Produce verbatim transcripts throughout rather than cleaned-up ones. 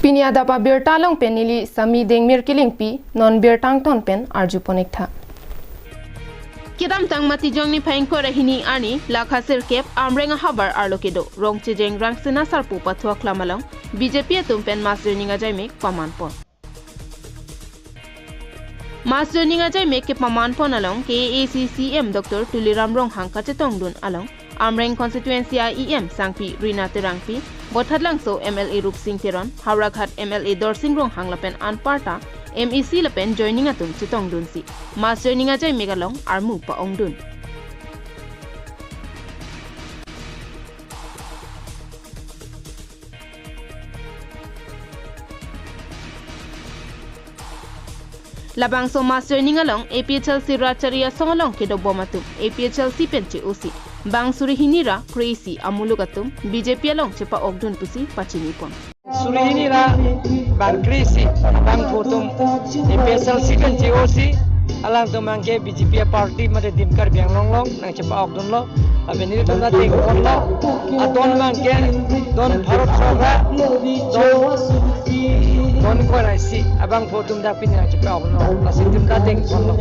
Pini adap abirta along pen neli Sami Dengmir Kilingpi, non birta angton pen arjupon ik tha. Kedamtang Matijong niphai ingkoi ra hini arni, lakha sirkep Amreng ahavar arlo kedo Rongchejeng Rangsina Sarpo pathu aklam along B J P atum pen mass joining ajaimek pamanpon. Mass joining ajaimek kepamanpon along K A A C C E M Doctor Tuliram Ronghang kachetongdun along Amreng constituency a E M Sangpi Rina Terangpi, Bothatlangso M L A Rupsing Teron, Howraghat M L A Dorsing Ronghang lapen anparta M A C lapen joining atum chetongdunsi mass joining ajaimek along armu pa-ongdun. Labangso mass joining along A P H L C Rachari asong along kedobom atum A P H L C pen che-osi bang suri hini ra kre-isi amuluk atum B J P along chepa-okdun pusi pachinipon. Suri hini ra bang kre-isi, bangphu atum A P H L C pen che-osi, alangtum abangke B J P party mate Team Karbi Anglong along nangchepa-okdunlo. Lapen nelitum ta dengponlo, adon abangke don pharo pharo ra, don, don ingkoi ra isi, abangphu atum dak pini nangchepa-oklo, lasi nelitum ta dengponlo.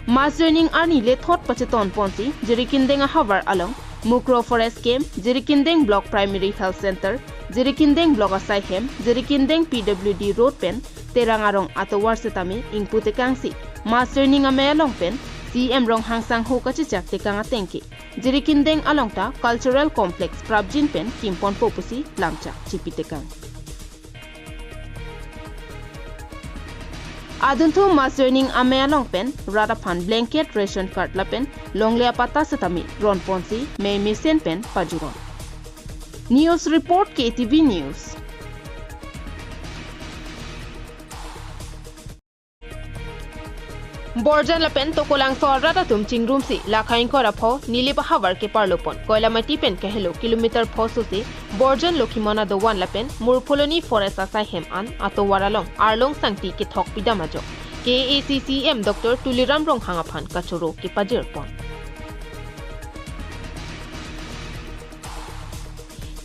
Mass joining arni lethot pachetonponsi Jirikindeng ahavar along Mukro Forest Camp, Jirikindeng Block Primary Health Center, Jirikindeng Block asaihem, Jirikindeng P W D Road pen Terang arong atovar setame ingpu tekangsi mass joining amei along pen C E M Ronghang sangho kachechak tekang ateng ke Jirikindeng along ta Cultural Complex prapjin pen kimponpo pusi lamchak chipi tekang. Adunthu mass joining amei along pen rat aphan blanket, ration card lapen longle apatta setame ronponsi mei mesen pen pajuron. News report, K T V News. Borjan lapen Tokolangso arat atum chingrumsi lakha ingkoi ra pho Nilip ahavar keparlopon Koilamati pen kahelo kilometer pho sose Borjan Lokhimon adovan lapen Murpholoni Forest asaihem an atovar along arlong sangti kethok pidam ajok K A A C C E M Doctor Tuliram Ronghang aphan kachoro kepajirpon.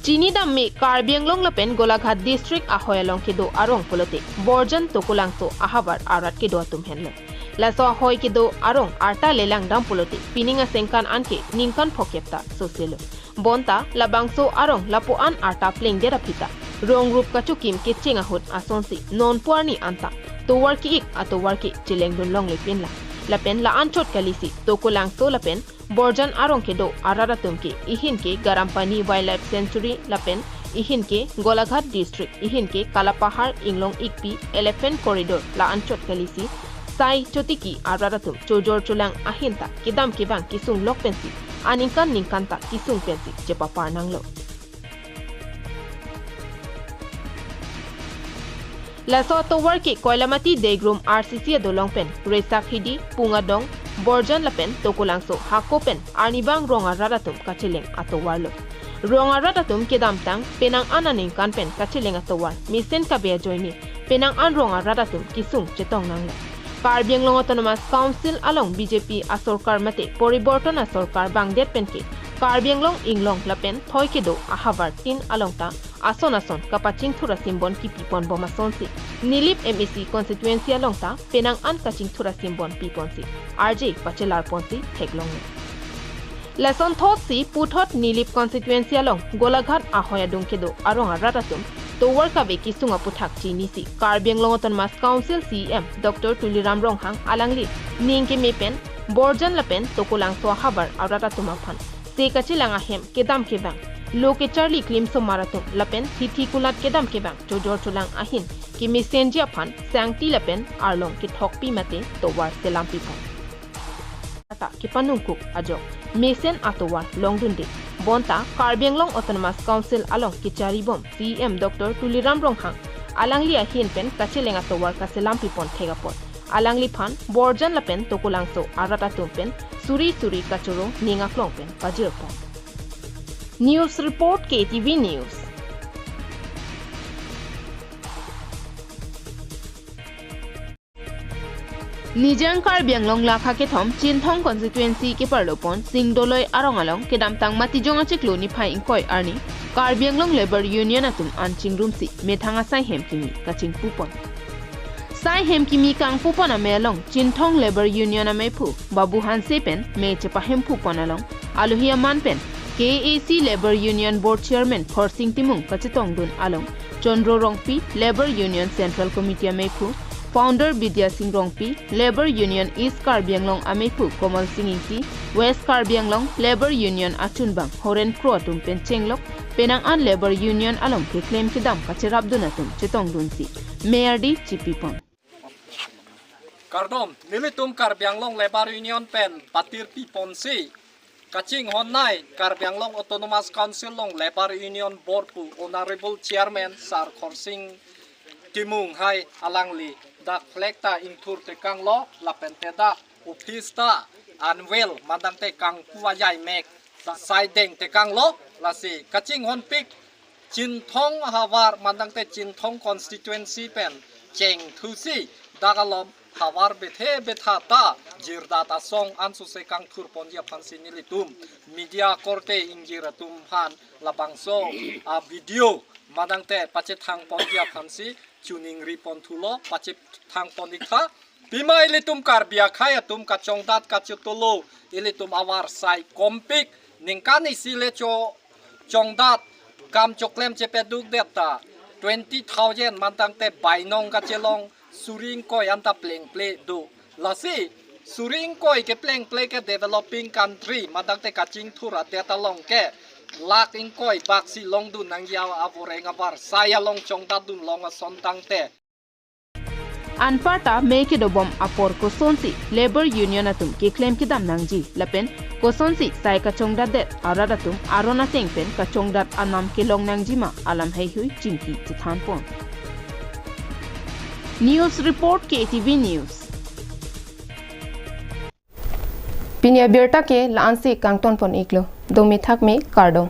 Chinidam me Karbi Anglong lapen Golaghat District ahoi along kedo arong pulote Borjan Tokolangso ahavar arat kedo atum henlo. Laso ahoi kedo arong arta lelangdam pulote pining asengkan anke ningkan phokep ta soselo. Bonta labangso arong lapu-an arta plengdet aphi ta rong rup kachokim kecheng ahut asonsi nonpu arni anta tovar ke-ik atovar ke chelengdun longle pinlang. Lapen la-anchot kalisi Tokolangso lapen Borjan arong kedo arat atum ke ihin ke Garampani Wildlife Sanctuary lapen ihin ke Golaghat District, ihin ke Kalapahar, Inglong Ikpi, Elephant Corridor la-anchot kalisi sai chotiki arat atum chojor cholang ahin ta kedam kevang kesung lok pensi aningkan ningkan ta kesung pensi chepapar nanglo. Laso atovar ke Koilamati Degrum R C C adolong pen Resak Hidi, Pungadong, Borjan lapen Tokolangso hako pen arnivang rong arat atum kacheleng atovarlo. Rong arat atum kedamtang penang an aningkan pen kacheleng atovar mesen kave ajoine penang an rong arat atum kesung chetong nanglo. Karbi Anglong Autonomous Council along B J P asorkar mate poriborton asorkar vangdet penke Karbi Anglong inglong lapen thoi kedo ahavar tin along ta ason ason kapachingthur asimbon kipipon bom asonsi Nilip M A C constituency along ta penang an kachingthur asimbon piponsi arje pachelarponsi theklongle. Lason thotsi puthot Nilip constituency along Golaghat ahoi adung kedo arong arat atum tovar kave kesung aputhak chinisi Karbi Anglong Autonomous Council C E M Doctor Tuliram Ronghang alangli ning keme pen Borjan lapen Tokolangso ahavar arat atum aphan se kachelang ahem kedam kevang, lo kecharli klimsomar atum lapen hithi kulat kedam kevang chojor cholang ahin kemesenji aphan sangti lapen arlong kethokpi mate tovar selampipon ta kepanungkuk ajok mesen atovar longdunde. Bonta Karbi Anglong Autonomous Council along kecharibom C E M Doctor Tuliram Ronghang alangli ahin pen kacheleng atovar kaselampipon thek apot alangliphan Borjan lapen Tokolangso arat atum pen suri suri kachoro ning aklong pen pajirpon. News report, K T V News. Nijang Karbi Anglong lakha kethom Chinthong constituency keparlo pon Sing Doloi arong along kedamtang Matijong achiklo niphai ingkoi arni Karbi Anglong Labour Union atum an chingrumsi methang asai hem kimi kachingpu pon. Sai hem kimi kangpu pon amei along Chinthong Labour Union ameiphu Babu Hanse pen me chepahemphu pon along alohi aman pen K A A C Labour Union Board Chairman Khorsing Timung kachetongdun along Chandra Rongpi, Labour Union Central Committee ameiphu, Founder Bidya Sing Rongpi, Labour Union East Karbi Anglong ameiphu Komal Sing Ingti, West Karbi Anglong Labour Union achunbang Horen Kro atum pen chenglok penang an Labour Union along keklem kedam kacherapdun atum chetongdunsi me ardi chipi pon. Kardom, nelitum Karbi Anglong Labour Union pen patir pi ponsi kachinghon nai Karbi Anglong Autonomous Council along Labour Union Board pu Honourable Chairman Sar Khorsing Timung hai alangli dak flag ta ingthur tekanglo lapen te dak office ta unveil mandang te kangpu ajai mek ta sai deng tekanglo, lasi kachinghonpik Chinthong havar mandang te Chinthong constituency pen chengthusi dak alom havar bethe betha ta jirdat asong ansose kangthur ponji aphansi nelitum media korte ingjir atum aphan labangso a video mandang te pachethang ponji aphansi choningri ponthulo, pachethang pon iktha. Pima ilitum Karbi akhei atum kachongdat kachotolo, ilitum avar sai kompik, ningkan isi le cho chongdat kam choklem chepaduk det ta twenty thousand mandang te bainong kachelong suri ingkoi anta plengple do. Lasi suri ingkoi keplengple ke developing country mandang te kachingthur adet along ke lakh ingkoi baksi longdun nangji avoreng avar sai along chongdatdun long ason tangte. Anparta me kedobom apor kosonsi Labour Union atum keklem kedam nangji lapen kosonsi sai kachongdatdet arat atum aron ateng pen kachongdat anam kelong nangji ma alam heihui chingki chethan pon. News report K T V News. Pini abirta ke la-ansi kangton pon iklo. Domi thakme, kardom.